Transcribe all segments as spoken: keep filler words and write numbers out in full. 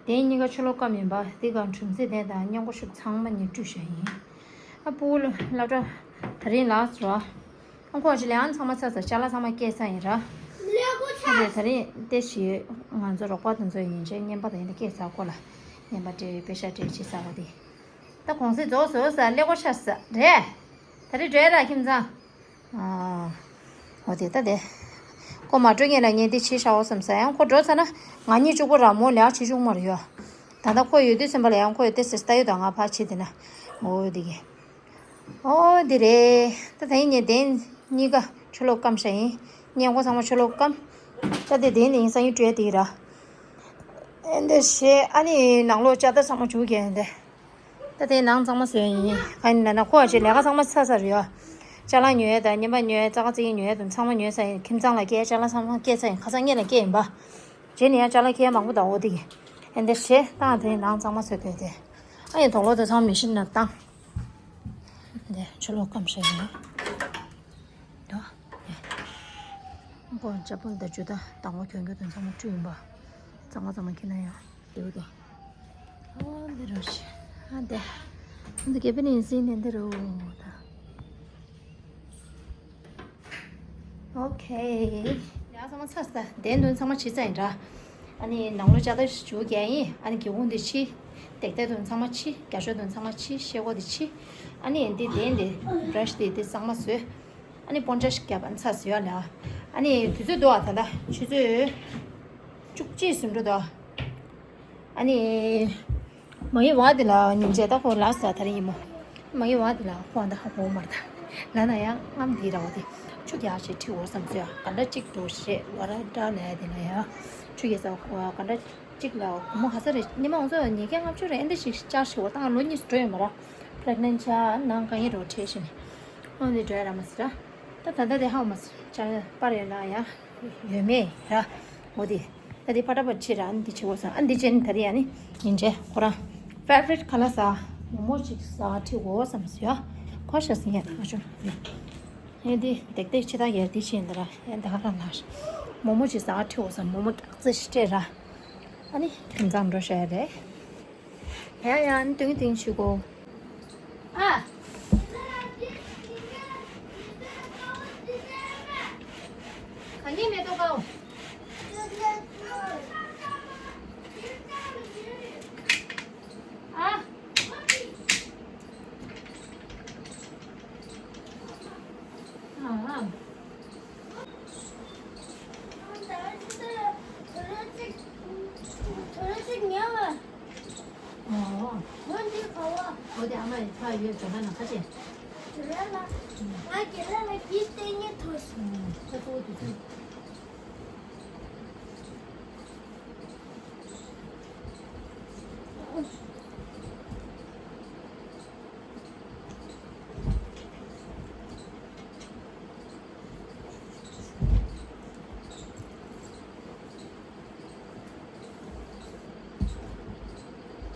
དེ་གཉིས་ཀ་ཕྱི་ལོགས་སྐམ་ཡིན་པ། དེ་ག་གྲུམ་ཟེ་དེ་དང་མཉམ་པོ་ཤུགས་ཚང་མ་ཉེར་དྲུག་བྱས་ཡིན། ཨ་སྤུ་གུ་སློབ་གྲྭ་དེ་རིང་ལགས་སོ། ཨ་ཁོ་ཅི་ལས་ཨང་ཚང་མ་ཚར་ས་ཅ་ལག་ཚང་མ་སྐྱེལ་ས་ཡིན་ར། ལས་ཁོ་ཨ་ཚར། དེ་དེ་རིང་དེ་ཞིག་ང་ཚོ་རོགས་པ་དེ་ཚོ་ཡིན་ཆེད་རྔན་པ་དང་ཡིན་ད་སྐྱེལ་ས་ཁོ་ལ་རྔན་པ་སྤྲད་པེ་ཤ་སྤྲད་བྱེད་ས་བ་དེ། ད་གུང་སེང་རྫོགས་སོང་ས་ལས་ཁོ་ཆགས་ས་རེད། དེ་རིང་འགྲོ་ཡ་ར་ཁྱིམ་ཚང་། ཨ། འོ་དེ་ལྟ་དེ། ཁོ་མ་འགྲོ་སྔོན་ལ་ངས་འདི་བྱེད་བཞག་འོ་བསམ་ས། ཡང་ཁོ་འགྲོ་ཚར་ན་ང་གཉིས་གཅིག་པོ་ར་མོ་ལས་བྱེད་བཅུག་མ་རེད་ཡོད། ད་ལྟ་ཁོ་ཡོད་དུས་ཙམ་པ་ལ་ཡང་ཁོ་ཡོད་དེ་ཟེར་ལྟ་ཡོད་དང་ང་ཕར་བྱེད་དེ་ན། འོ་དེ་གི། འོ་དེ་རེད། ད་ད་ཡིན་ངས་དེ་གཉིས་ཀ་ཕྱི་ལོགས་སྐམ་ཤ་ཡིན། སྔོན་འགོ་ཚང་མ་ཕྱི་ལོགས་སྐམ། ད་དེ་དེ་ནི་ཡིན་ས་ཡིན་སྤྲོད་དེ་གི་ར། ཨེ་འདི་བྱེད་ཨ་ནི་ནང་ལོགས་ཅ་ད་ཚང་མ་བྱུག་གི་ཡིན་དེ། ད་དེ་ནང་གཙང་མ་བཟོས་ཡིན། ག་ཡིན་ན་ན་ཁོ་བ་ཅེ་ལས་ཀ་ཚང་མ་ཚར་ཚར་ཡོད། ཅ་ལག་ཉོ་ཡས་དང་རྔན་པ་ཉོ་ཡས་རྩྭ་ཁ་རྩི་ཡིན་ཉོ་ཡས་དང་ཚང་མ་ཉོས་ཚར་ཡིན། ཁྱིམ་ཚང་ལ་སྐྱེལ་ཅ་ལག་ཚང་མ་སྐྱེལ་ཚར་ཡིན། ཁ་སང་ངེད་ལ་སྐྱེལ་ཡིན་པ། རྗེས་ནས་ཡང་ཅ་ལག་ཁྱེར་མང་པོ་དང་འོ་དེ་གི། ཨེ་འདི་བྱེད་བཏང་དེ་ནང་གཙང་མ་བཟོས་དོན་དེ། ཨ་ཡིན་དོག་ལོ་དེ་ཚང་མ་མི་ཤིན་ན་བཏང་། འདི་ཕྱི་ལོགས་སྐམ་ཤ་ཡིན། དོ། ཀོ་ཅ་པོ་འདི་ཇུ་ད་དང་པོ་གྱོན་གྱོན་དང་ཚང་མ་བཀྲུས་ཡིན་པ། གཙང་མ་གཙང་མ་ཁྱེར་ན་ཡང་། དེའུ་དེ། ཨོ་འདི་རུ་ཤི། ཨ་འདི། འདི་གེ་པི་ནི་ཟིན་ནས་འདི་རུ་ད། ཨོ་ཁེ། ཡ་ཚང་མ་ཚར་ས། དེ་འདོན་ཚང་མ་བྱེད་ས་ཡིན་འདྲ། ཨ་ནི་ནང་ལོ་ཅ་ད་ཞུ་རྒྱག་ཡིན། ཨ་ནི་སྒེའུ་ཁུང་འདི་ཕྱི། ཏེག་ཏེག་འདོན་ཚང་མ་ཕྱི། རྒྱ་ཤོག་འདོན་ཚང་མ་ཕྱི། ཤེལ་སྒོ་འདི་ཕྱི། ཨ་ནི་འདི་དེ་འདི་བྷ་ར་ཤི་འདི་འདི་གཙང་མ་བཟོས། ཨ་ནི་སྤོན་ཆ་ཞིག་བརྒྱབ་ཨ་ཚར་ཟེར་ཡ་ལ། ཨ་ནི་དུས་ཚོད་འདུག་ཨ་ད་ལྟ་ཆུ་ཚོད་བཅུ་གཅིག་ཟིན་འགྲོ་འདུག་ཨ་ནི་མ་ཡི་བ་དེ་ལ་ཉིན་བྱེད་ད་ཁོ་ལ་ས་ད་རེ་ཡིན་མོ། མ་ཡི་བ་དེ་ལ་ཁོ་ཨ་ད་ཧ་གོ་མར་ད་ལ་ན་ཡང་ངམ་དེ་ར་བ་དེ་ཆུ་རྒྱག་ཞེས་ཁྲི་འོ་བསམ་ཚོད་ག་འདྲ་གཅིག་འགྲོ་ཞེས་བ་ར་འདྲ་ལ་ཡ་དེ་ལ་ཡ་ཆུ་རྒྱག་ས་ཁོ་ག་འདྲ། གཅིག་ལ་སྒོར་མོ་ག་ཚོད་རེད། ཉི་མ་ང་ཚོ་ཉིས་བརྒྱ་ལྔ་བཅུ་རེད། ཨེ་འདི་ཞིག་བཅར་ཞིག་འོ་ཏང་ལོ་གཉིས་སུ་འགྲོ་ཡོད་མ་ར། པི་རེག་ནེན་ཆགས་ནང་གང་ཡིན་རོ་ཁྲེ་ཞིག་ནི། ཨོ་འདི་འགྲོ་ཡ་ར་མ་སི་ར། ད་ད་ལྟ་དེ་ཧ་མ་སི་བཅར་པར་ཡོད་ན་ཡ། ཡོད་མེད་ར། འོ་དེ། ད་དེ་ཕ་ཏྲ་པ་ཆེ་ར་ཨ་ནི་དེ་ཆེ་བོ་ས་ཨ་ནི་དེ་ཆེ་ནི་ད་རེ་ཡ་ནི་ཡིན་ཆེ་ཁོ་རང་། ཕེ་ཝ་རིཊ་ཁ་ལ་ས། མོ་མོ་ཅིག་ཟ་ཁྲི་འོ་བསམ་སི་ཡ། ཁོ་ཤ་སི་ཡ་ད་ཁ་ཆུ། ཨེ་འདི་དེག་དེག་ཕྱི་ད་ཡར་འདི་བྱས་འདི་ར་ཨེ་འདི་ཧ་ར་ལ། མོ་མོ་ཅིག་ཟ་ཁྲི་འོ་བསམ་མོ་མོ་ཀྱག་ཙེ་ཞིག་སྤྲད་ར། ཨ་ནི་ཁྱིམ་ཚང་འགྲོ་ཤ་ཡ་རེད། ཡ་ཡ་ཨ་ནི་ཏུང་ཏུང་ཆུ་གོ། ཨ། ག་ནི་མེ་ཏོག་གའོ། ཨ། ཨ། ཨོ། འོ་དེ་ཨ་མ་ཡི་ཚ་ཡོད་ཇོ་ཁ་ན་ཁ་ཆེ། ཇོ་ལ་ལ། ང་ཇོ་ལ་ལ་གིས་ཏེ་ཉེ་ཐོ་ཞིག་ཁ་ཚོ་དུ་ཚོ། ཁོ་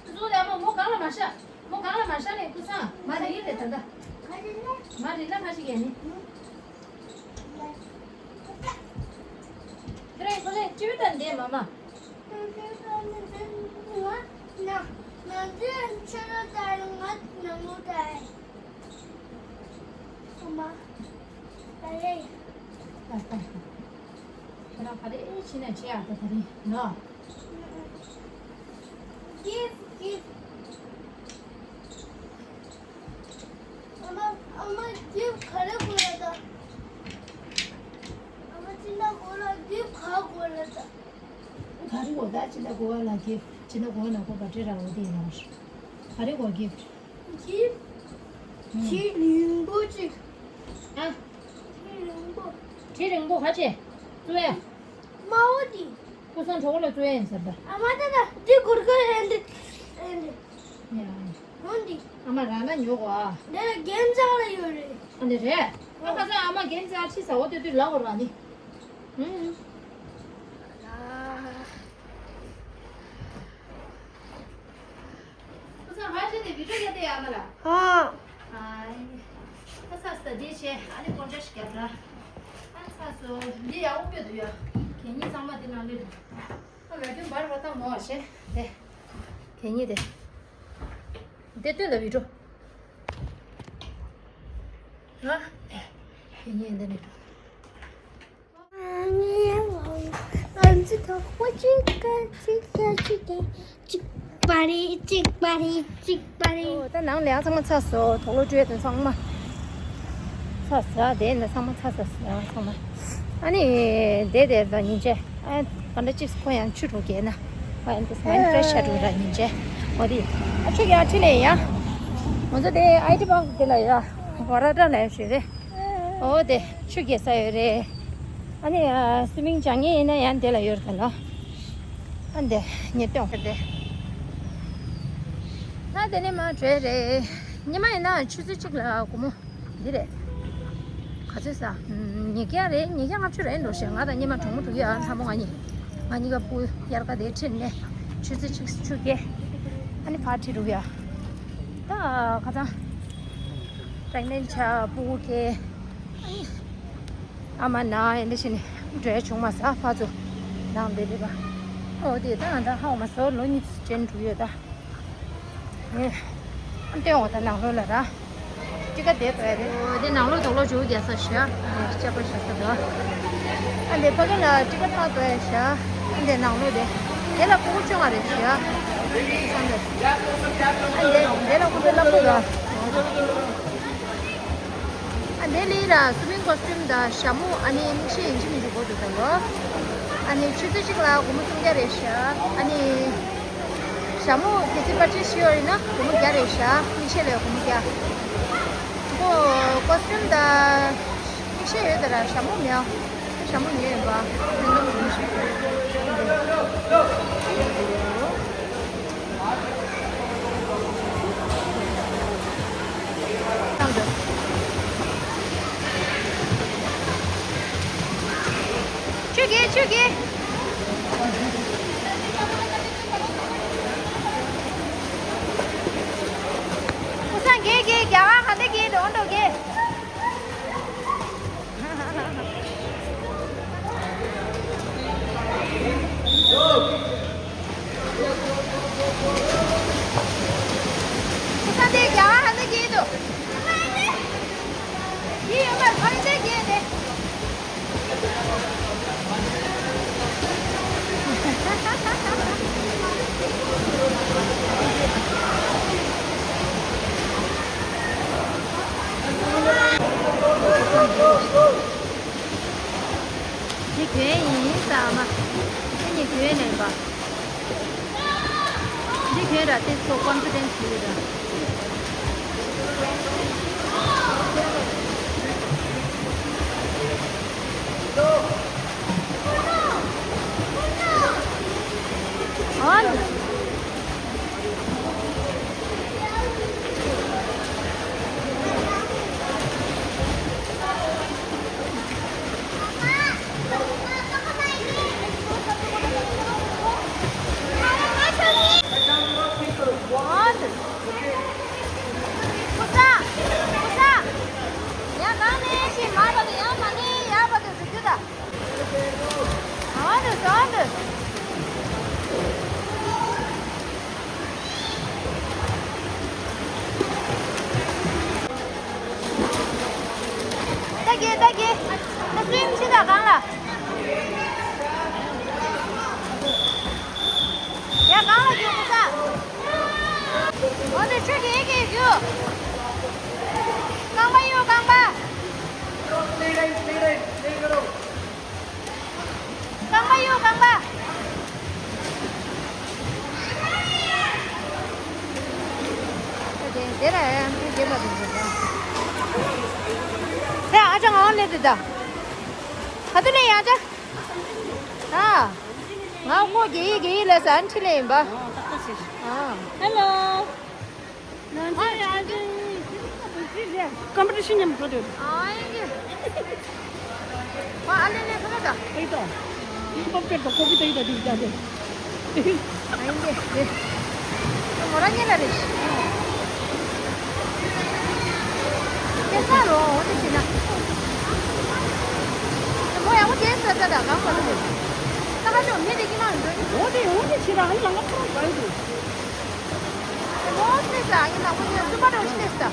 ཚོ་ལ་མོ་མོ་གང་ལ་མ་ཤ། མོ་གང་ལ་མ་ཤ་ནས་ཁུ་སང་མ་རེད་རེད་ད་ད། མ་རེད་ན་ཁ་ཞིག་ཡ་ནི། ཁྱེད་རང་ཁོ་ལས་ཅི་བི་ད་འདས་མ་མ། ཁྱེད་རང་ག་རེ་ཕྱི་ནས་བྱེད་ཡག་ད་ད་རེད་ནོ། Gift, gift. ཨ་མ། ཨ་མ། gift ག་རེ་དགོས་ལ་ད། ཨ་མ་ཅི་འདྲ་དགོས་ལ་gift ག་དགོས་ལ་ད། ག་རེ་དགོས་ད་ཅི་འདྲ་དགོས་ལ་gift ཅི་འདྲ་དགོས་ན་དགོས་པ་འདྲེ་ར་འོ་དེ་ཡིན་ནོ། ག་རེ་དགོས་gift། gift ཨུམ། གྲི་རིང་པོ་ཅིག་ཨ། གྲི་རིང་པོ། གྲི་རིང་པོ་ག་ཅེ། ཙུ་ཨེ། དམར་པོ་དེ། ཁུ་སང་གྲོགས་ལ་བཙོས་ཡིན་ཟེར་ད། ཨ་མ་ད་ད་འདི་གུར་གུར་ཨེ་འདི་ཨེ་འདི། ཡ། འོན་ཏེ། ཨ་མ་རང་ན་ཉོ་གོ་ཨ། འདི་རྒན་ཚང་ལ་ཡོད་རེད། ཨ་འདི་རེད། ཨ་ཁ་སང་ཨ་མ་རྒན་ཚང་ཁྲིད་ཟ་འོ་དེ་དུས་ལ་གོ་ར་ནི། ཧུམ། ཁུ་སང་ཧ་ཅི་ནས་བི་ཌིའོ་ཡ་དེ་ཡ་མ་ལ། ཨ། ཨ་ས་ས་དེ་ཆེ་ཨ་ནི་ཀོང་ཅ་ཞིག་རྒྱབ་ར། ཨ་ས་སོ་འདི་ཡག་པོ་དཔེ་འདུག་ཡ། གད་སྙིགས་ཚང་མ་དེ་ནང་སླེབས་འདུག་ཁ་ལ་རྒྱུ་འབར་བ་བཏང་མོ་ཞེས་དེ། གད་སྙིགས་དེ། དེ་སྟོད་ལ་བི་འགྲོ། ཨ། གད་སྙིགས་འདི་ནས་འགྲོ། What you got? Chick body, chick body, chick body. ཨོ། ད་ནང་ལ་ཡང་ཚང་མ་ཚར་སོང་། དུག་ལོག་སྤྲོད་དང་ཚང་མ་ཚར་སོང་། དེ་ནས་ཚང་མ་ཚར་སོང་ཚང་མ། ཨ་ནི་དེ་དེ་ད་ཉིན་བྱེད། ཨ། ག་འདྲ་ཅིག་ཁོ་ཡང་ཆུ་འགྲོ་གས་ན། ཨ། ཨ་འདི་སྨན་ཕྲེ་ཤ་འགྲོ་ར་ཉིན་བྱེད། ཨོ་དེ། ཨ་ཆུ་ཡང་ཁྲིད་ལས་ཡ། ང་ཚོ་དེ་ཨའི་ཊི་པཱག་དེ་ལ་ཡ། ཝ་ར་ཏྲ་ལ་ཡ་ཞུ་རེད། ཨོ་དེ་ཆུ་རྐྱལ་ས་ཡོད་རེད། ཨ་ནི་ཨ་སུ་མིང་སྦྱང་ངེས་ཡིན་ན་ཡང་དེ་ལ་ཡོད་རེད་ད་ལོ། ཨ་འདི་ཉེས་སྟོན་དེ། ད་དེ་ནས་མར་བྲོས་རེད། ཉི་མ་ཡིན་ན་ཆུ་ཚོད་གཅིག་ལ་སྒོར་མོ་འདི་རེད། ག་ཚོད་ཟ། ཉིས་བརྒྱ་རེད། ཉིས་བརྒྱ་ལྔ་བཅུ་རེད་འགྲོ་ཞེས། ང་དང་སྙེ་མ་གྲོགས་མོ་འགྲོ་གི་ཡ། ལྷ་མོ་ང་གཉིས། ང་གཉིས་ཀ་སྤུ་གུ་དབྱར་ཁ་དེ་ཁྲིད་ནས་ཆུ་ཚོད་གཅིག་ཆུ་རྐྱལ། ཨ་ནི་ཕར་ཁྲིད་འགྲོ་གི་ཡ། ད་ཁ་སང་པྲེག་ནེན་ཆགས་སྤུ་གུ་སྐྱེས། ཨ་ནི་ཨ་མ་ན་ཡིན་འདི་བྱས་ནས་འགྲོ་ཡ་བྱུང་མ་ས་ཕར་ཚུར་ནང་བསྡད་བསྡད་པ། ཨོ་དེ་ད་ང་ད་ཧ་འོ་མ་ཟོ་ལོ་གཉིས་ཅན་འགྲོ་ཡོད་ད། ཨེ། ཨ་སྟོན་འོ་ད་ནང་ལོགས་ལ་ར། ཊི་ཀ་དེ་བཏོན་རེད། ཨོ་དེ་ནང་ལོགས་དུག་ལོག་འཇུག་རྒྱག་ས་བཞག་ཨེ། ལྕགས་པ་བཞག་ས་འདུག་ཨ་འདི་ཕ་གི་ལ་ཊི་ཀ་ཕར་བཏོན་བཞག་ཨ་འདི་ནང་ལོགས་དེ། དེ་ལ་ཕྲུ་གུ་བཅོ་ལྔ་རེད་བཞག་ཨ་འདི་དེ་ལ་ཕྲུ་གུ་སློབ་ཕྲུག་ར། ཨ་འདི་ལི་ར་སུ་མིང་ཀོ་སི་ཊུམ་དང་ཞྭ་མོ། ཨ་ནི་མིག་ཤེལ་ཡིན་གཅིག་མིན་གཅིག་དགོས་འདུག་ད་ལོ། ཨ་ནི་ཆུ་ཚོད་གཅིག་ལ་སྒོར་མོ་སུམ་བརྒྱ་རེད་བཞག་ཨ་ནི་ཞྭ་མོ་གལ་སྲིད་པར་ཆས་ཤི་ཡོད་ཡིན་ན་སྒོར་མོ་བརྒྱ་རེད་བཞག་མིག་ཤེལ་ལ་སྒོར་མོ་བརྒྱ། ཁོ་ཀོ་སི་ཊུམ་དང་མིག་ཤེལ་ཡོད་ད་ར་ཞྭ་མོ་མེད། ཞྭ་མོ་ཉོས་ཡིན་པ། རིན་ཐང་མི་ཤེས། ཆུ་རྐྱལ་ཆུ་རྐྱལ། ཀུ་སང་རྐྱལ་རྐྱལ། རྒྱ་གར་ག་འདྲ་རྐྱལ་འགྲོ་འགྲོ་རྐྱལ། ཁོ་ས་དེ་རྒྱ་གར་ཧ་ཟེར་གྱི་འདུག་ཡིན་ཡོད་པར་ཕ་གི་དེ་རྒྱན་དེ། འདི་གྱོན་ཡིན་ཟེར་མ། ཁྱེད་གཉིས་གྱོན་ནས་པ། འདི་གྱོན་ར་དེ་ཚོ་ཀོན་ཕི་ཌེན་སི་ཡོད་ར། ཨོན། ད་གེ་ད་གེ། ད་སུའིམ་ཕྱི་དང་གང་ལ། ཡ་གང་ལ་རྒྱུག་གོ་ས། འོ་དེ་ཆུ་གེ་གེ་རྒྱུག་རྐང་པ་གཡུག་རྐང་པ། རྐང་པ་གཡུག་རྐང་པ། དེ་དེ་ར་ཡང་དེ་དེ་མ་དེ་དེ་དེ། ཨ་ཅག་ང་ལེ་དེ་ད། ཧ་དེ་ནས་ཡ་ཅག་ཨ། ང་ངོ་དགེ་ཡི་དགེ་ཡི་ལ་ས་ཨན་ཁྲི་ལེ་ཡིན་པ། ཨ། ཧེ་ལོ། ང་ཚོ་ཡང་ཅིག་ཀམ་པི་ཊི་ཤན་མཉམ་དུ་འགྲོ་འདོད། ཨ་ཡིན་གྱི། ཨ་ཨ་ལེ་ལེ་ཁ་ཁ་ད། ཨེ་ད། ཡིན་པ་སྐད་དང་ཀོ་པི་ད་ཡིན་ད་དེ་བྱ་དེ། ཨ་ཡིན་གྱི་རེད། ད་མོ་རང་ཉལ་ལ་རེད། སྐད་ཆ་རོ་འོ་དེ་བྱེད་ན། ད་མོ་ཡག་པོ་བྱས་ཟེར་ད་ད་གང་མ་རེད། ད་ཁ་ ཨ་ཅོ་མི་དེ་ཀི་ན་འགྲོ་གི་འོ་དེ་འོ་དེ་ཕྱི་ར་ཨ་ནི་ལང་ཀ་ཁོ་རང་ག་ཡོད་དུ། ལོ་སི་ནེ་སི་ཨ་ཡིན་ན་ཁོ་ཡོད་སུ་པ་རོ་ཤི་ནེ་སི་ད།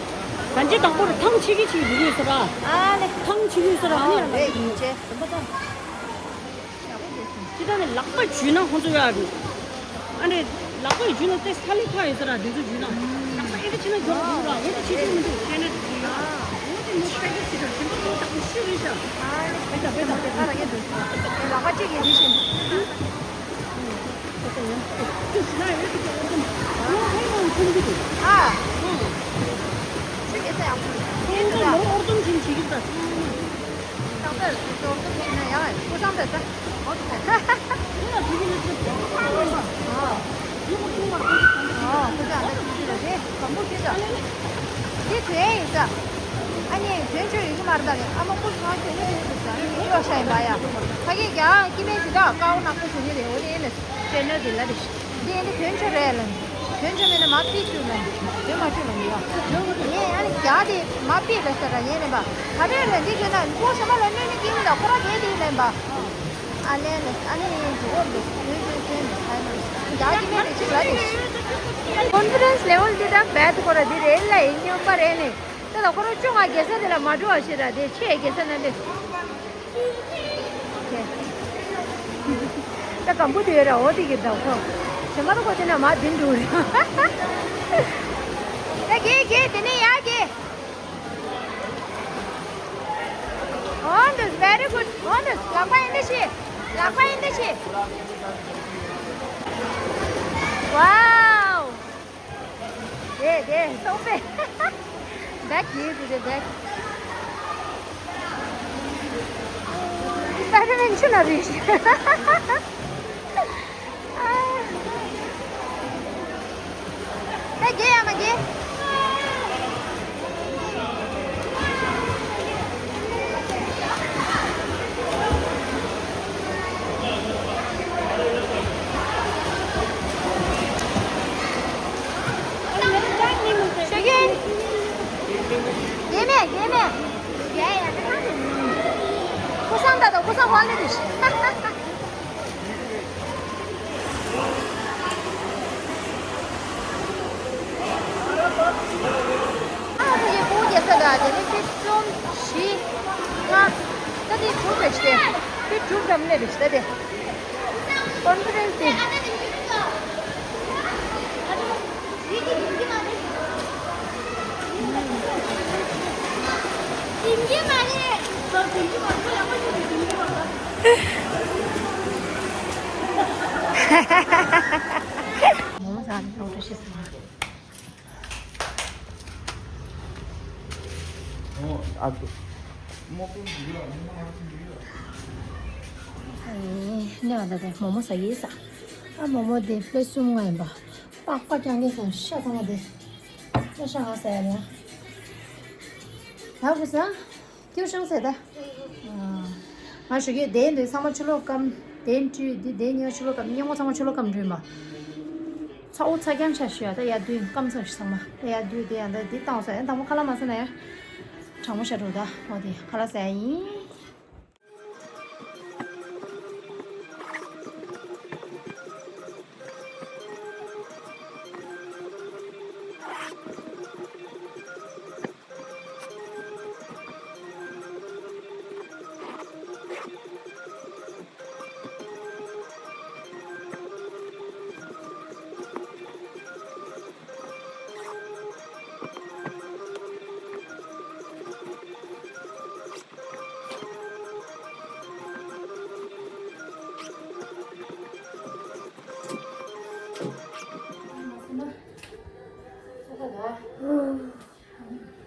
གང་ཅི་དང་པོ་ར་ཐང་ཆི་གི་ཆི་ཡི་ཡོད་ས་ར། ཨ་ལེ། ཐང་ཆི་གི་ཡོད་ས་ར་ཨ་ནི་ཨ་རེད་ཡིན་ཅེ། ཅི་ད་ནི་ལག་པ་འཇུས་ན་ཁོང་ཚོ་ཡོད་རེད། ཨ་ནི་ལག་པ་འཇུས་ན་ཏེ་ས་ལི་ཕ་ཡོད་ས་ར་དེ་ཚོ་འཇུས་ན། ལག་པ་ཨེ་འདྲ་བྱས་ན་འཇོག་དགོས་ར་ཨེ་འདྲ་བྱེད་ཆོག་མི་འདུག་ཤེས་ན་དེ་ཡོད། འོ་དེ་མོ་ཤེས་ཀྱི་ཆེད་དུ་ཞིམ་པོ་མོ་དག་པོ་ཤི་རེད་ཤག་ཨ་ནི་བེ་ད་བེ་ད་བེ་ད་ར་གེ་འདུག་ལག་པ་གཅིག་གིས་དེ་བཞིན། ཨ། ཆུ་གེ་ས་ཡག་པོ། ཁྱེད་ཚོ་ལོ་ཨོར་དུམ་ཆེན་བྱེད་ཀྱི་འདུག་ད་ཁྱེད་ཚོ་ཨོར་དུམ་ཆེན་ན་ཡག་ཨེ་ཁུ་སང་ད་ད་ཨོ་ད་ད། ཨོ་ཁུ་སང་ད་ད་ད་ད་གམ་པོ་ཤི་ད། འདི་དོན་ཡིན་ས། ཨ་ནི་དོན་ཆོས་ཡོད་ཀྱི་མ་རེད་ད་རེད། ཨ་མ་ཀུན་ཚང་དོན་ནི་ཡོད་ཟེར་ས་ནི་ཡོད་ཤ་ཡིན་པ་ཡ། ཕ་གི་རྒྱ་སྐྱེ་དམན་ཞིག་ད་དཀའ་བ་ནག་པོ་བྱུང་གི་རེད། འོ་དེ་ཡིན་ནས་ཏྲེ་ནར་དེ་ལ་རེད། འདི་ཡིན་ནི་དོན་ཆོས་རེད་ལ། དོན་ཆོས་མེད་ན་མ་ཕིག་ཆུ་ལ་དོན་མ་ཆོས་ལ་ཡ། ངས་ཨ་ནི་རྒྱ་དེ་མ་ཕིག་ལ་ཟེར་ར་ཡིན་ནི་པ། ག་རེ་ལ་འདི་བྱས་ན་ལྐོག་ཞེ་མ་ལ་གནོད་ནི་སྐྱེ་གི་ད་ཁོ་ར་དེ་དེ་ལན་པ། ཨ་ལན་ལ་ཨ་ནི་འགྲོ་འོར་འདུག་དོན་ཆོས་དོན་ཧའི་ནོ་རྒྱ་སྐྱེ་དམན་རེད་ཅིག་ལ་རེད། ཀོན་ཕི་རེན་སི་ལེ་ཝལ་འདི་ད་བད་ཁོ་ར་འདི་རེད་ལ་ཡིན་སྙོམས་པ་རེད་ནི། ད་ལ་ཁོ་རང་ཅུང་ང་རྒྱལ་ས་དེ་ལ་མ་འགྲོ་བ་ཞེ་དྲག་དེ་ཆེ་རྒྱལ་ས་ན་དེ། ད་གམ་བུ་དེ་ཡོད་ར་འོ་དེ་གི་ད་ཁོ། ཞེ་མ་ད་ཁོ་དེ་ན་མ་དེ་འགྲོ་རེད། ད་རྒྱལ་རྒྱལ་དེ་ནས་ཡར་རྒྱལ། འོ་འདུག very good འོ་འདུག་ལག་པ་ཡིན་འདི་ཤི། ལག་པ་ཡིན་འདི་ཤི། Wow། དེ་དེ་སྟོང་པས། བེག་དེ་དེ་དེ་བེག་སྤའི་ཌར་མེན་ཆུ་ན་རེད། ད་རྒྱལ་ཡ་མ་རྒྱལ། ཤོད་ཀྱིན། རྒྱལ་མེད་རྒྱལ་མེད། ཁུ་སང་ད་དང་ཁུ་སང་ཧོ་ལེ་རེད། ཨ་ཁུ་ཡེ་ཁུ་རྒྱལ་ས་ད་དེ་ནི་ཁྱེད་རྩོམ་བཞི་ལྔ་ད་དེ་དྲུག་རེད་ཤི། ཁྱེད་དྲུག་ཙམ་ལེ་རེད་ཤི་ད་དེ། ཀོན་ཕི་རེན་སི་དེ། མོ་མོ་ཟ་ནི་ལོག་འགྲོ་ཤི་སོང་། ཨ་ཏོ། ཨེ་ནས་ཨ་ད་དེ་མོ་མོ་ཟ་ཡིས་ཟ། ཨ་མོ་མོ་དེ་པླེ་གསུམ་ལྔ་ཡིན་པ། པགས་པ་རྐྱང་རྐྱང་ཟ་ཤ་ཚང་མ་དེ། ཤ་ཤ་ང་ཟ་ཡ་ཡ། ད་བུ་ཟ། ཀྱུ་ཤང་ཟེར་ད། ང་ཞུ་གི་དེ་འདི་ཚང་མ་ཕྱི་ལོགས་སྐམ། དེ་བཀྲུས་འདི་དེ་ཉོ་ཕྱི་ལོགས་སྐམ། སྙིང་པོ་ཚང་མ་ཕྱི་ལོགས་སྐམ་འགྲོ་ཡིན་པ། ཚ་བོ་ཚ་རྐྱང་ཆ་ཞུ་ཡ་ད་ཡ་དུས་སྐམ་ཚ་ཞུ་ཚང་མ་ད་ཡ་དུས་དེ་ཡ་ད་འདི་བཏང་སོ་ཡ་དང་པོ་ཁ་ལག་མ་ཟ་ན་ཡ། གྲང་མོ་ཤ་འགྲོ་ད་འོ་དེ་ཁ་ལག་ཟ་ཡ་ཡིན།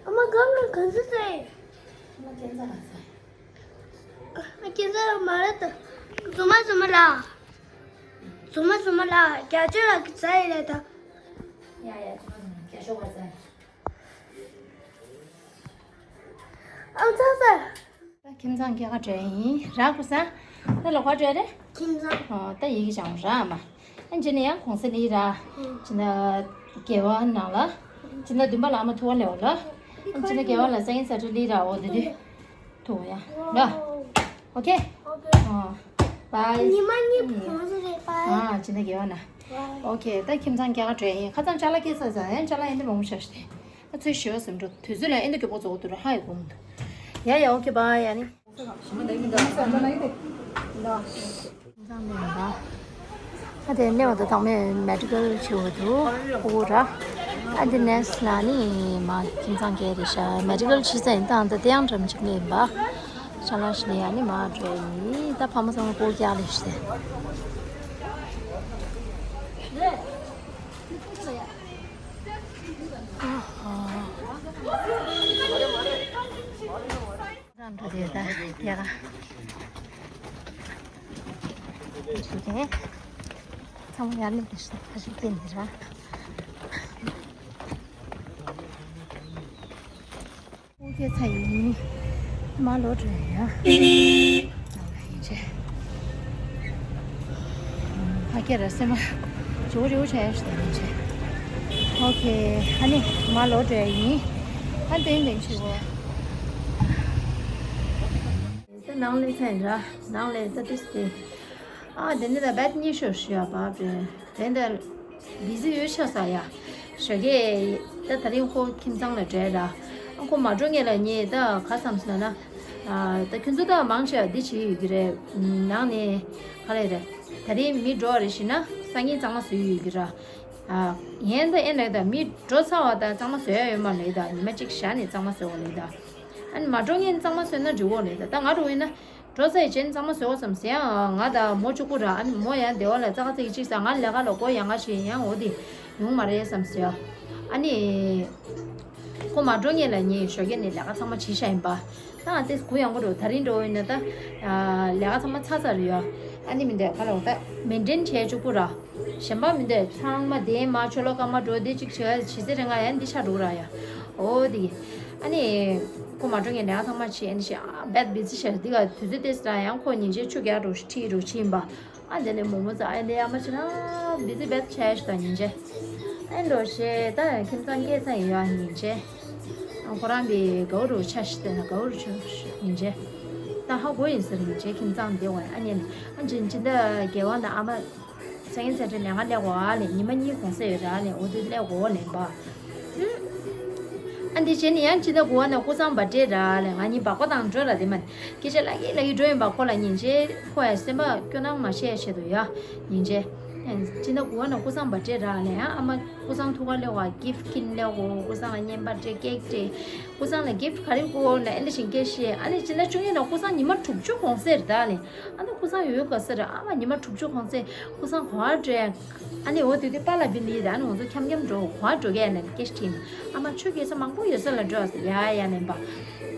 ཨ་མ་གང་གང་གང་ཟེར། ཨ་མ་ཁྱེད་ཚ་ལ་ཟེར། ཨ་ཁྱེད་ཚ་ལ་མ་རེད་ད། རྫུན་མ་རྫུན་མ་ལགས། རྫུན་མ་རྫུན་མ་ལགས། རྒྱ་ཆོས་ལགས་ཀྱི་ཚ་ཡི་རེད་ད། ཡ་ཡ་རྫུན་མ་རྫུན་མ་རྒྱ་ཤོག་པ་ཟེར། ཨང་ཚ་ཚ། ད་ཁྱིམ་ཚང་སྐྱེལ་ག་འགྲོ་ཡ་ཡིན་ར་ཀུ་སང་། ད་ལོག་ག་འགྲོ་ཡ་རེད། ཁྱིམ་ཚང་། ཨོ་ད་ཡི་གེ་སྦྱང་ར་མ། ཨ་འཇི་ནས་ཡང་གོང་ས་ལི་ར། ཨང་། ཇི་ན་དགེ་བ་ནང་ལ། ཇི་ན་བདུན་པ་ལ་ཨ་མ་ཐུག་པ་ལེའོ་ལ། ཨ་ཇི་ན་དགེ་བ་ལ་སང་ཉིན་ས་ཁྲ་ལི་ར་འོ་དེ་དུས། ཐུག་པ་ཡ། ལ། ཨོ་ཁེ། ཨོ་ཁེ། ཨོ། པའི། ཉི་མ་གཉིས་གོང་ས་རེད་པའི། ཨ་ཅི་ན་དགེ་བ་ན། ཨོ་ཁེ། ད་ཁྱིམ་ཚང་སྐྱེལ་ག་འགྲོ་ཡིན། ཁ་སང་ཅ་ལག་སྐྱེལ་ས་ཟ་ཡང་ཅ་ལག་ཨེ་འདི་མང་པོ་ཤ་ཤ་སྟེ། ཨ་ཚོད་ཞེ་བ་སེམས་འགྲོ་དུས་ཚོད་ལ་ཨེ་འདི་གི་པོ་ཚོགས་འདུག་ར་ཧ་ཡི་གོ་མི་འདུག་ཡ་ཡ་ཨོ་ཁེ་པའི་ཡ་ནི། ཨ་དེ་གནས་བ་དང་ཐོག་མའི་མེ་ཌི་ཀལ་བྱེད་འོ་དུ་ཨོ་ར། ཨ་དེ་ནས་ལ་ནི་མ་ཁྱིམ་ཚང་གས་རེ་ཤ་མེ་ཌི་ཀལ་བྱེད་ས་ཡིན་སྟངས་ད་དེ་ཡང་འགྲམ་ཆུང་ཡིན་པ། ཤ་ལ་ཤི་ནི་ཡ་ནི་མ་འགྲོ་ཡིན། ད་ཕ་མ་ཚང་མ་ཀོ་རྒྱག་ལས་ཤི་ཨ་ཧ། རང་འགྲོ་དེ་ད་ཡ་ག་ཞུ་གེ། ཚང་མ་ཡར་ལེན་དེ་ཤི་ད་ཁ་ཤས་སྐྱེལ་ནི་ར། ཨོ་ཁེ་ཚ་ཡིན། མ་ལོ་དྲན་ཡ། ནང་ལ་ཡིན་ཆེ། ཕ་སྐད་ར་སེམས་མ། ཇོ་རེའུ་ཆ་ཡ་ཞིག་དང་ཡིན་ཆེ། ཨོ་ཁེ། ཨ་ནི་མ་ལོ་དྲན་ཡིན། ཨ་དེ་ཡིན་ཆེ་བོ། ད་ནང་ལས་ཚན་ར། ནང་ལས་ད་ཏིས་ཏེ། ཨ་དེ་ནི་ད་བད་གཉིས་ཤོར་ཤི་ཡ་བ་བྲེ། དེ་འདྲ་བི་ཟི་ཡོད་ཆ་ས་ཡ། ཞོགས་ཀས་ད་ད་རིང་ཁོ་ཁྱིམ་ཚང་ལ་བྲེལ་ར། ཨ་ཁོ་མ་འགྲོ་ངེས་ལ་ངས་ད་ག་བསམ་སོང་ན། ཨ་ད་ཁྱོད་ཚོ་ད་མང་ཆེ་བ་འདི་བྱེད་ཡོད་ཀྱི་རེད། ནང་ནས་ག་རེ་རེད། ད་རིང་མི་འགྲོ་བ་རེ་ཞིག་ན་སང་ཉིན་གཙང་མ་བཟོས་ཡོད་ཀྱི་ར། ཨ་ངས་ད་ཨེ་ལེགས་ད་མི་འགྲོ་ཚར་བ་ད་གཙང་མ་བཟོས་ཡ་ཡོད་མ་ལེགས་ད་ཉི་མ་གཅིག་བཞག་ནས་གཙང་མ་བཟོས་བ་ལེགས་ད། ཨ་ནི་མ་འགྲོ་ངེས་གཙང་མ་བཟོས་ན་འགྲིག་གོ་ལེགས་ད། ད་ང་འགྲོ་ཡིན་ན། འགྲོ་ས་ཡི་ཆེན་གཙང་མ་བཟོ་བསམ་ཟེར་ཡང་ང་དང་མོ་གཅིག་པུ་ར། ཨ་ནི་མོ་ཡང་སྡེ་བ་ལ་ཙག་ཙིག་གཅིག་ས་ང་ལས་ཀ་ལ་སྒོ་ཡང་ག་ཞིག་ཡང་འོ་དེ་ཡོང་མ་རེད་བསམ་ཟེར། ཨ་ནི་ཁོ་མ་འགྲོ་ངེས་ལ་ངས་ཞོགས་ཀས་ནས་ལས་ཀ་ཚང་མ་བྱེད་ཤ་ཡིན་པ། ད་ང་ཏེ་གུ་ཡང་གོ་འགྲོ་ད་རིང་འགྲོ་ཡིན་ན་ད་ལས་ཀ་ཚང་མ་ཚར་ཚར་རེད་ཡ། ཨ་ནི་མི་འདོད་ག་ལ་འོ་ད་མེན་ཏེན་བྱས་གཅིག་པུ་ར། གཞན་པ་མི་འདོད་ཚང་མ་དེ་མ་ཆོ་ལོ་ཀ་མ་འགྲོ་དེ་གཅིག་བྱས་བྱེད་ཟེར་རེ་ང་ཡང་འདི་ཆ་འགྲོ་ར་ཡ། འོ་དེ་གི་ཨ་ནི། ཁོ་མ་འགྲོ་ངས་ལས་ཀ་ཚང་མ་བྱས་ཨ་ནི་ཤི་ཨ་བད་བི་ཛི་ཤར་འདི་ག་དུས་ཚོད་དེ་སི་ར་ཡང་ཁོ་ཉིན་བྱེད་ཆུ་རྒྱག་འགྲོ་ཁྲིད་འགྲོ་ཕྱིན་པ། ཨ་འདི་ནས་མོ་མོ་ཙ་ཨ་འདི་ཡ་མ་ཕྱི་ན་བི་ཛི་བད་ཆ་ཤི་ད་ཉིན་བྱེད། ཨ་འགྲོ་ཤེ་ད་ཁྱིམ་ཚང་སྐད་ཚ་ཡི་ཡ་ཉིན་བྱེད། ཨ་ཁོ་རང་བི་གའུ་རུ་ཆ་ཤི་དེ་ན་གའུ་རུ་ཆ་ཉིན་བྱེད། ད་ཧ་གོ་ཡིན་ཟེར་ཉིན་བྱེད་ཁྱིམ་ཚང་འདི་བ་ཨ་ཉན་ཨ་འཇིན་ཇི་འདི་དགེ་བ་ན་ཨ་མ། སང་ཉིན་ཚེ་འཕྲལ་ལས་ང་སླེབས་གོ་ཨ་ལེ་ཉི་མ་གཉིས་གོང་ས་ཡོད་ར་ལེ་འོ་དུ་སླེབས་གོ་ལེ་འབའ། ཨ་འདི་བྱས་ནས་ཡང་ཅི་ད་གོ་བ་ན་ཀུ་སང་བ་སྤྲད་ར་ལེ་ང་གཉིས་བག་པ་དང་འགྲོ་ར་དེ་མ་སྐད་ཆ་ལ་ཡིག་ལ་ཡིག་འགྲོ་ཡིན་པ་ཁོ་ལ་ཉིན་བྱེད་ཁོ་ཡ་སེམས་པ་སྐྱོ་སྣང་མ་བཤད་བྱེད་དུ་ཡ་ཉིན་བྱེད། ཅི་ད་གོ་བ་ན་ཀུ་སང་བ་སྤྲད་ར་ལེ་ཡང་ཨ་མ་ཀུ་སང་ཐུག་ག་སླེབས་གོ་གིཕ་ཀིན་སླེབས་གོ་ཀུ་སང་ལ་བརྙན་པར་སྤྲད་ཀེག་སྤྲད། ཀུ་སང་ལ་གིཕ་ག་རེ་གོ་ན་ཨ་འདི་བཞིན་སྐད་བཤད་ཨ་ནི་ཅི་ད་བཅུ་གཉིས་ན་ཀུ་སང་ཉི་མ་དྲུག་ཅུ་གོང་ས་ར་ལེ། ཨ་ནི་ཀུ་སང་ཡོད་ག་ས་ར་ཨ་མ་ཉི་མ་དྲུག་ཅུ་གོང་ཚེ་ཀུ་སང་གོ་བ་འགྲོ་ཡ། ཨ་ནི་འོ་དུས་དུས་པཱ་ལགས་བི་ལི་ད་ཨ་ནི་ང་ཚོ་འཁྱམ་འཁྱམ་འགྲོ་གོ་བ་འགྲོ་ག་ཡ་ནས་སྐད་ཆ་དྲིས་ཨ་མ་ཆོས་སྐད་ས་མང་པོ་ཡོད་ས་ལ་འགྲོ་ཡ་ཡ་ནས་པ།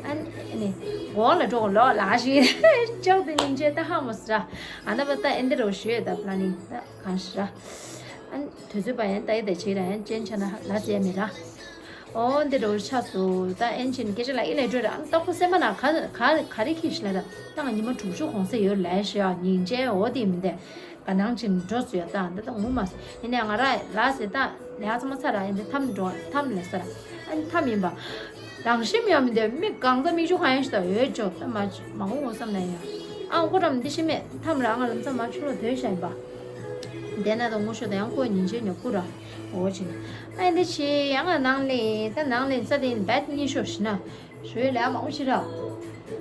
ཨ་ནི་གོ་ལ་འགྲོ་གོ་ལོ་ལ་ཞིག་ཅོག་དེ་ཉིན་བྱེད་ད་ཧ་མོ་ས་ར། ཨ་ན་པ་ད་ཨེ་འདི་རོ་ཞུ་ཡོད་ད་པ་ལ་ནི་ད་གང་ཞིག་ར། ཨ་ནི་དུས་ཚོད་པ་ཡན་ད་ཡི་ད་བྱེད་ར་ཡན་ཅན་ཆ་ན་ལ་ཟེ་མི་ར། ཨོ་འདི་འདྲ་བོ་ཆགས་སོང་། ད་ཨེན་ཅིན་སྐད་ཆ་ལ་ཨི་ལས་འགྲོ་ར་ཨ་ནི་ད་ཁོ་སེམས་པ་ན་ག་ག་ག་རེ་ཁྱི་ཤི་ལ་ར་ད་ང་ཉི་མ་དྲུག་ཅུ་གོང་ཚད་ཡོད་ལས་ཤི་ཨ་ཉིན་བྱེད་འོ་དེ་མི་འདས་ག་ནང་ཅིན་འགྲོ་སུ་ཡ་ད་འདི་ད་ངུ་མ་སོང་ཡིན་ནས་ང་ར་ར་ཟེ་ད་ལས་ཚང་མ་ཚ་ར་ཡིན་འདི་ཐམ་འགྲོ་ཐམ་ལ་ས་ར་ཨ་ནི་ཐམ་ཡིན་པ་རང་ཤི་མི་ཡ་མི་འདས་མི་གང་ཚ་མིག་ཆུ་གང་ཡང་ཤི་ད་ཡོད་ཅོག་ད་མ་མ་ངུ་ངུ་བསམ་ན་ཡ་ཨ་ཁོ་རམ་འདི་ཤི་མེད་ཐམ་ར་ང་ལམ་ཚ་མ་ཆུ་ལོ་དོན་ཤ་ཡིན་པ། དེ་ན་དང་ངོ་ཤོ་དང་ཡང་ཁོ་ཉིན་བྱེད་ཉོ་ཁུ་ར། འོ་ཅི་ན། ཨ་འདི་ཆེ་ཡང་ང་ནང་ལས་ད་ནང་ལས་ས་དེ་བད་གཉིས་ཤོ་ཤི་ན། ཞོའི་ལས་མང་ཤི་ར།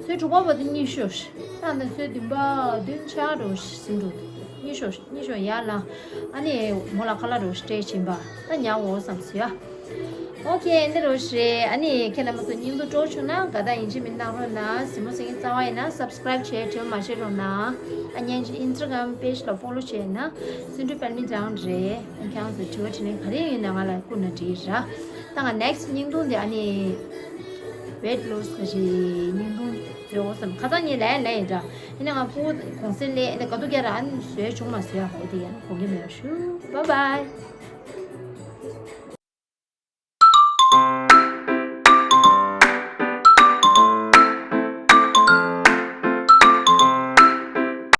སོའི་དྲུག་པ་བ་དེ་གཉིས་ཤོ་ཤི། ད་ནི་སོའི་བདུན་པ་བདུན་ཆ་རོ་ཤི་ཟིན་འགྲོ། གཉིས་ཤོ་ཤི་གཉིས་ཤོ་ཡ་ལ། ཨ་ནི་མོ་ལ་ཁ་ལ་རོ་ཤི་སྤྲད་ཕྱིན་པ། ད་ཉ་འོ་བསམ་སི་ཡ། ཨོ་ཁེ་འདི་རོ་ཤི་རེད། ཨ་ནི་ཁྱེད་རྣམ་པ་ཚོ་སྙིང་སྡུག་སྤྲོ་བྱུང་ན་དགའ་དང་ཡིན་གཅིག་མིན་གནང་རོགས་གནང་། གཟིགས་མོ་གཟིགས་མཁན་རྩ་བ་ཡིན་ན་སབ་སི་ཀ་རའིབ་བྱས་དྲི་བ་མ་བྱེད་རོགས་གནང་། ཨ་ཉན་གྱི་ཨིན་སི་ཊ་གྷ་རམ་པེ་ཇི་ལ་ཕོ་ལོ་བྱས་ན་སེ་འབྲུ་དཔལ་མི་བྲང་རེད། ཨ་ཁྱེད་རང་ཚོ་དྲི་བ་དྲིས་ལན་ག་རེ་ཡིན་ན་ང་ལ་བསྐུར་ན་འགྲིག་ར། ད་ང་ནེག་སི་ཊི་བརྙན་ཐུང་འདི་ཨ་ནི་ཝེཊ་ལོ་སི་ག་ཞིག་བརྙན་ཐུང་བཟོ་དགོས་བསམ། ཁ་སང་ངས་ལན་ལན་ཡིན་འདྲ། ཡིན་ན་ང་ཕྲུ་གུ་གུང་སེང་སླེབས་ཨ་ནི་དཀའ་སྡུག་སྐྱེལ་ར་ཨ་ནི་བཟོས་བྱུང་མ་བཟོས་ཨ་ཧོ་དེ་ཡང་དགོངས་ཀྱི་མེད་པ་ཞུ། བཱའི་བཱའི།